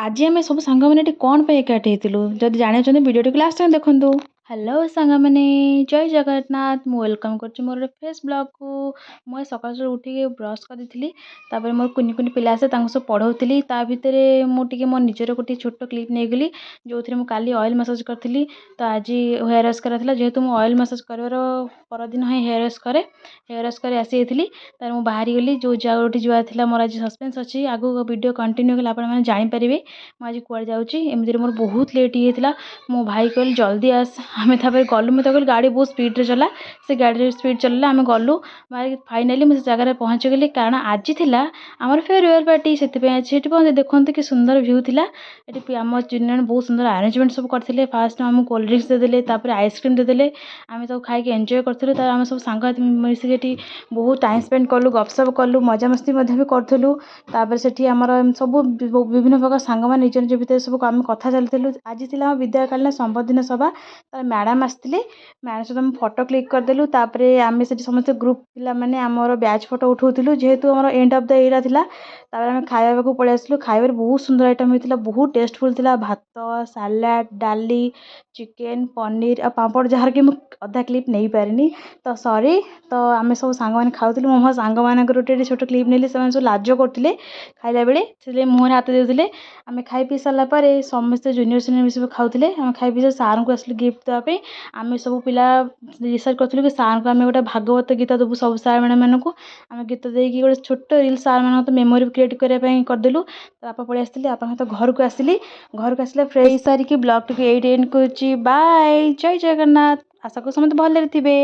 ଆଜି ଆମେ ସବୁ ସାଙ୍ଗମାନେ ଏଠି କ'ଣ ପାଇଁ ଏକାଠି ହେଇଥିଲୁ, ଯଦି ଜାଣିଛନ୍ତି, ଭିଡ଼ିଓଟିକୁ ଲାଷ୍ଟ ଯାଏଁ ଦେଖନ୍ତୁ। ହ୍ୟାଲୋ ସାଙ୍ଗମାନେ, ଜୟ ଜଗନ୍ନାଥ। ମୁଁ welcome କରୁଛି ମୋର ଗୋଟେ ଫ୍ରେଶ୍ ବ୍ଲଗ୍କୁ। ମୁଁ ଆଜି ସକାଳୁ ସକାଳୁ ଉଠିକି ବ୍ରସ୍ କରିଥିଲି। ତାପରେ ମୋର କୁନି କୁନି ପିଲା ଆସେ, ତାଙ୍କୁ ସବୁ ପଢ଼ଉଥିଲି। ତା ଭିତରେ ମୁଁ ଟିକେ ମୋ ନିଜର ଗୋଟିଏ ଛୋଟ କ୍ଲିପ୍ ନେଇଗଲି, ଯେଉଁଥିରେ ମୁଁ କାଲି ଅଏଲ୍ ମସାଜ କରିଥିଲି। ତ ଆଜି ହେୟାର୍ ୱାଶ୍ କରାଥିଲା। ଯେହେତୁ ମୁଁ ଅଏଲ୍ ମସାଜ କରିବାର ପରଦିନ ହିଁ ହେୟାର୍ ୱାଶ୍ କରେ, ହେୟାର୍ ୱାଶ୍ କରି ଆସିଯାଇଥିଲି। ତାପରେ ମୁଁ ବାହାରିଗଲି ଯେଉଁ ଯେଉଁଠି ଯିବାର ଥିଲା। ମୋର ଆଜି ସସ୍ପେନ୍ସ ଅଛି। ଆଗକୁ ଭିଡ଼ିଓ କଣ୍ଟିନ୍ୟୁ କଲେ ଆପଣମାନେ ଜାଣିପାରିବେ ମୁଁ ଆଜି କୁଆଡ଼େ ଯାଉଛି। ଏମିତିରେ ମୋର ବହୁତ ଲେଟ୍ ହେଇଯାଇଥିଲା। ମୋ ଭାଇ କହିଲେ, "ଜଲ୍ଦି ଆସ।" ଆମେ ତାପରେ ଗଲୁ। ମୁଁ ତାକୁ କହିଲି, "ଗାଡ଼ି ବହୁତ ସ୍ପିଡ଼ରେ ଚଲା।" ସେ ଗାଡ଼ିରେ ସ୍ପିଡ଼ ଚଲେଇଲା, ଆମେ ଗଲୁ। ବାହାରିକି ଫାଇନାଲି ମୁଁ ସେ ଜାଗାରେ ପହଞ୍ଚିଗଲି, କାରଣ ଆଜି ଥିଲା ଆମର ଫେୟାରୱେଲ୍ ପାର୍ଟି। ସେଥିପାଇଁ ଆଜି ସେଠି ପହଞ୍ଚି ଦେଖନ୍ତୁ କି ସୁନ୍ଦର ଭ୍ୟୁ ଥିଲା। ଏଠି ଆମ ଜୁନିୟର ବହୁତ ସୁନ୍ଦର ଆରେଞ୍ଜମେଣ୍ଟ ସବୁ କରିଥିଲେ। ଫାଷ୍ଟ ଆମକୁ କୋଲ୍ଡ ଡ୍ରିଙ୍କସ୍ ଦେଇଦେଲେ, ତାପରେ ଆଇସ୍କ୍ରିମ୍ ଦେଇଦେଲେ। ଆମେ ସବୁ ଖାଇକି ଏନ୍ଜୟ କରିଥିଲୁ। ତାପରେ ଆମେ ସବୁ ସାଙ୍ଗସାଥି ମିଶିକି ଏଠି ବହୁତ ଟାଇମ୍ ସ୍ପେଣ୍ଡ କଲୁ, ଗପସପ କଲୁ, ମଜାମସ୍ତି ମଧ୍ୟ ବି କରୁଥିଲୁ। ତାପରେ ସେଠି ଆମର ସବୁ ବିଭିନ୍ନ ପ୍ରକାର ସାଙ୍ଗମାନେ ନିଜ ନିଜ ଭିତରେ ସବୁ ଆମେ କଥା ଚାଲିଥିଲୁ। ଆଜି ଥିଲା ଆମ ବିଦାୟକାଳୀନ ସମ୍ବର୍ଦ୍ଧନା ସଭା। ତାପରେ ମ୍ୟାଡ଼ାମ୍ ଆସିଥିଲେ। ମ୍ୟାଡ଼ାମ୍ ସହିତ ଆମେ ଫଟୋ କ୍ଲିକ୍ କରିଦେଲୁ। ତାପରେ ଆମେ ସେଠି ସମସ୍ତେ ଗ୍ରୁପ୍ ପିଲାମାନେ ଆମର ବ୍ୟାଚ୍ ଫଟୋ ଉଠାଉଥିଲୁ, ଯେହେତୁ ଆମର ଏଣ୍ଡ ଅଫ୍ the ଏଇଟା ଥିଲା। ତାପରେ ଆମେ ଖାଇବାକୁ ପଳେଇ ଆସିଲୁ। ଖାଇବାରେ ବହୁତ ସୁନ୍ଦର ଆଇଟମ୍ ହେଇଥିଲା, ବହୁତ ଟେଷ୍ଟଫୁଲ୍ ଥିଲା। ଭାତ, ସାଲାଡ଼, ଡାଲି, ଚିକେନ୍, ପନିର ଆଉ ପାମ୍ପଡ଼, ଯାହାର କି ମୁଁ ଅଧା କ୍ଲିପ୍ ନେଇପାରିନି, ତ ସରି। ତ ଆମେ ସବୁ ସାଙ୍ଗମାନେ ଖାଉଥିଲୁ। ମୁଁ ମୋ ସାଙ୍ଗମାନଙ୍କର ଗୋଟେ ଗୋଟେ ଛୋଟ କ୍ଲିପ୍ ନେଲି। ସେମାନେ ସବୁ ଲାଜ କରୁଥିଲେ ଖାଇଲା ବେଳେ, ସେଥିଲାଗି ମୁହଁରେ ହାତ ଦେଉଥିଲେ। ଆମେ ଖାଇ ପିଇ ସାରିଲା ପରେ ସମସ୍ତେ ଜୁନିୟର ସିନିୟର ମିଶି ସବୁ ଖାଉଥିଲେ। ଆମେ ଖାଇ ପିଇ ସାର୍ଙ୍କୁ ଆସିଲୁ ଗିଫ୍ଟ ଦେବା ପାଇଁ। ଆମେ ସବୁ ପିଲା ଡିସାଇଡ଼୍ କରିଥିଲୁ କି ସାର୍ଙ୍କୁ ଆମେ ଗୋଟେ ଭାଗବତ ଗୀତା ଦେବୁ। ସବୁ ସାର୍ ମ୍ୟାଡ଼ାମ୍ମାନଙ୍କୁ ଆମେ ଗୀତ ଦେଇକି ଗୋଟେ ଛୋଟ ରିଲ୍ ସାର୍ମାନଙ୍କ ମେମୋରି କ୍ରିଏଟ୍ କରିବା ପାଇଁ କରିଦେଲୁ। ତ ବାପା ପଳେଇ ଆସିଥିଲେ। ବାପାଙ୍କ ସହିତ ଘରକୁ ଆସିଲି। ଘରକୁ ଆସିଲେ ଫ୍ରେଶ୍ ସାରିକି ବ୍ଲଗ୍ଟିକୁ ଏଇଠି ଏଣ୍ଡ କରୁଛି। ବାଏ, ଜୟ ଜଗନ୍ନାଥ। ଆଶା କରୁଛି ସମସ୍ତେ ଭଲରେ ଥିବେ।